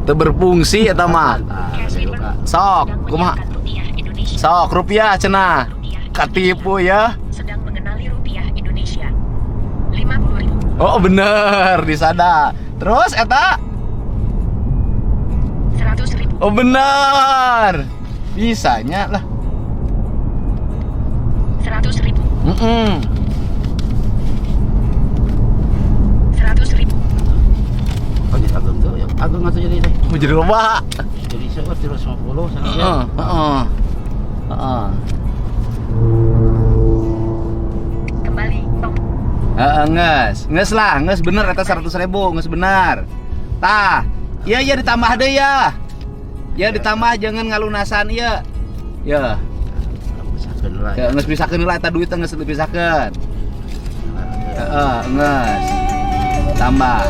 Teu berfungsi eta mah. Sok, kumaha? Sok rupiah cenah. Katipu ya. Sedang mengenali rupiah Indonesia. 50.000. Oh, bener disada. Terus eta? 100.000. Oh, bener. Bisanya lah. 100.000. 100.000. Oh, jadi ageung tuh, ya. Ageung atuh jadi teh. Mau jadi loba. Jadi seueur 350 sana. Heeh. Kembali. Tom. Heeh, geus. Geus lah, geus bener eta 100.000, geus bener. Tah, iya iya ditambah deui ya. Ya ditambah jangan ngalunasan ieu. Ya, Pisakeun lah. ya geus pisakeun lah eta duit geus dipisakeun. Heeh, geus. Tambah.